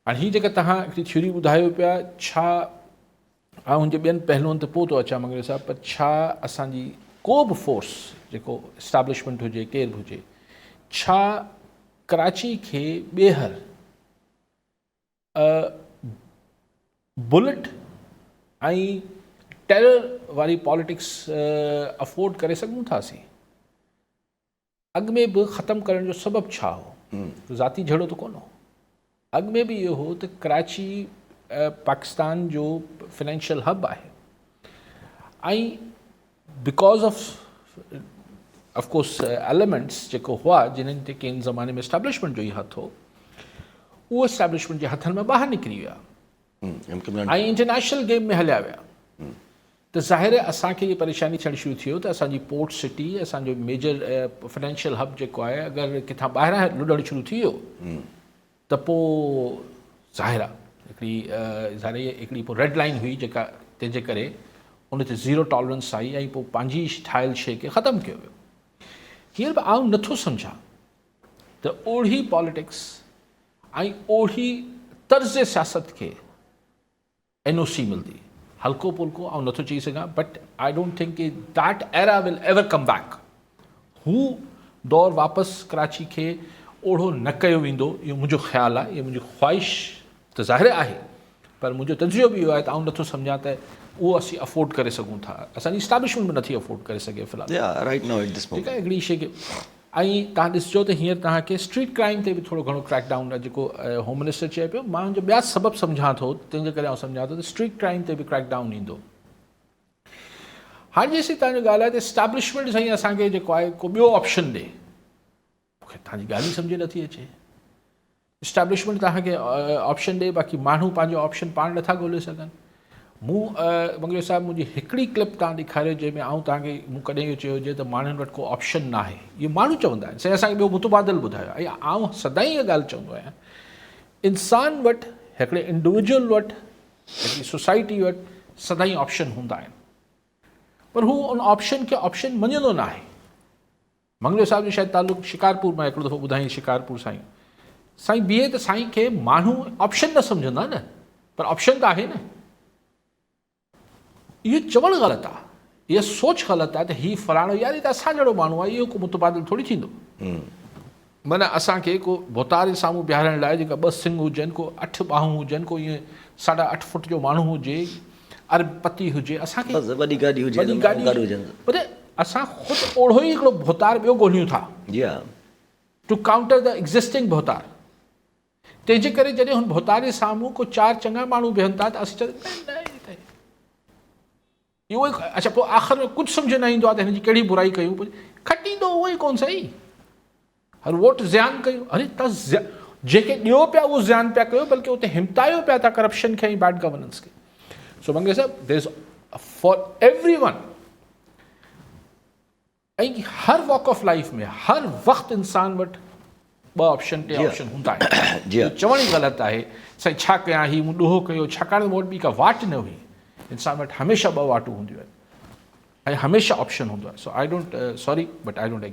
هاڻي هي جيڪا توهان هڪڙي ٿيوري ٻڌايو پيا ڇا آئون هن جي ٻين پهلوئن تي پوء ٿو اچان مڱريو صاحب پر ڇا اسان جي ڪو به فورس جيڪو اسٽابلشمينٽ هجي ڪير به هجي ڇا ڪراچي کي ٻيهر بلٽ ۽ ٽيرر واري پاليٽڪس افورڊ ڪري سگهون ٿا اسين؟ اڳ ۾ به ختم ڪرڻ جو سبب ڇا هو؟ ذاتي جهيڙو ته ڪونه هو. اڳ ۾ به اهو هو ته ڪراچي پاڪستان جو فنانشل هب آهي ۽ because of of course elements جيڪو هئا جنھن تي ڪنھن زماني ۾ اسٽيبلشمينٽ جو ئي هٿ هو اهو اسٽيبلشمينٽ جي هٿن مان ٻاهر نڪري ويا ۽ انٽرنيشنل گيم ۾ هليا ويا ته ظاهر آهي اسان کي اها پريشاني ٿيڻ شروع ٿي ويو ته اسان جي پورٽ سٽي اسان جو ميجر فنانشل هب جيڪو آهي اگر ڪٿان ٻاهران لڏڻ شروع ٿي ويو ته پوء ظاهر آهي هڪڙي ظاهر آهي هڪڙي پوء ريڊ لائن هئي جيڪا تنهن جي ڪري ان تي زيرو ٽالرنس آئي ۽ پوء پنهنجي ٺاهيل شيء کي ختم ڪيو ويو. هينئر به آئون نٿو سمجهان ته اوڙهي پاليٽڪس ۽ اوڙهي طرز سياست کي اين او سي ملندي. هلڪو پلڪو آئون نٿو چئي سگهان but I don't think Ki that era will ever come back. هو دور واپس ڪراچي کي اوڙهو نه ڪيو ويندو اهو منهنجو خيال آهي اهو منهنجي خواهش ته ظاهر آهي پر منهنجو تجزيو به اهو آهي ته آئون نٿو سمجهان ته اهو اسين افورڊ ڪري سگهون ٿا اسان جي اسٽيبلشمينٽ به نٿي افورڊ ڪري سگهي في الحال ٺيڪ آهي هڪڙي شي کي ۽ توهان ڏسجو ته هينئر توهان کي اسٽريٽ ڪرائيم تي به ٿورو گهڻو ڪريڪ ڊائون جيڪو هوم منسٽر چئي پيو مان ان جو ٻيا سبب سمجهان ٿو تنهن جي ڪري آئون سمجهان ٿو ته اسٽريٽ ڪرائيم تي به ڪريڪ ڊائون ايندو. هاڻي جيسين توهان جو ڳالهه آهي ته اسٽيبلشمينٽ سائين اسان کي جيڪو آهي ڪو ٻيو آپشن ڏي مون کي توهان جي ڳالهه ئي سمجهه نٿي اچي. اسٽيبلشمينٽ توهان کي آپشن ڏي باقي ماڻهو پنهنجو آپشن پاڻ نٿا ڳولي سگهن. مون مڱريو صاحب منهنجي هڪڙي ڪلپ توهان ڏيکاريو جنهن ۾ آئون توهان کي مون ڪڏهن اهو چيو هجي ته ماڻهن وٽ ڪو آپشن ناهي اهو ماڻهو چوندا آهن سائين اسان کي ٻيو متبادل ٻڌايو ۽ آئون سدائين اها ڳالهه چوندو آهيان انسان وٽ هڪڙي انڊيويجول وٽ هڪڙي سوسائٽي وٽ سدائين آپشن هوندا آهن پر هو ان آپشن کي آپشن مڃيندو ناهي. مڱريو صاحب جو شايد تعلق شڪارپور مان هڪڙو دفعو ٻڌائين شڪارپور سائين سائين بيهي ته سائين کي ماڻهو آپشن نه سمجهندا نه پر آپشن ته آهي نه اهو چوڻ غلط آهي اها سوچ غلط آهي ته هي فلاڻو يار هي ته اسان جهڙو ماڻهو آهي اهو ڪو متبادل ٿوري ٿيندو معنيٰ اسان کي ڪو ڀوتار جي سامهون بيهارڻ لاء جيڪا ٻه سنگ هجن، ڪو اٺ ٻانهون هجن، ڪو ائين ساڍا اٺ فٽ جو ماڻهو هجي، ارب پتي هجي، اسان کي بس وڏي گاڏي هجي وڏي گاڏي هجي پر اسان خود اوڙهو ئي هڪڙو ڀوتار ٻيو ڳولهيون ٿا. جي ها. ٽو ڪائونٽر the existing ڀوتار. تنهن جي ڪري جڏهن هن ڀوتار جي سامهون ڪو چار چڱا ماڻهو بيهن ٿا ته اسين چوندا آهيون نه نه هي ته اهو ئي اڇا پوء آخر ۾ ڪجهه سمجهه نه ايندو آهي ته هن جي ڪهڙي برائي ڪيون پوء کٽيندو اهو ئي ڪونه سهي هر ووٽ زيان ڪيو اري تا جيڪي ڏيو پيا اهو زيان پيا ڪيو بلڪه اتي همتايو پيا ٿا ڪرپشن کي ۽ بيڊ گورننس کي سو Mangi sahab there is for everyone ۽ Har walk of life ۾ هر وقت انسان وٽ ٻه آپشن ٽي آپشن هوندا آهن جي اهو چوڻ ئي غلط آهي سائين ڇا ڪيان هي مون ڏوهه ڪيو ڇاڪاڻ ته مون وٽ ٻي ڪا واٽ نه هئي انسان وٽ هميشه ٻه واٽون هونديون آهن ۽ هميشه آپشن هوندو آهي سو I don't sorry but I don't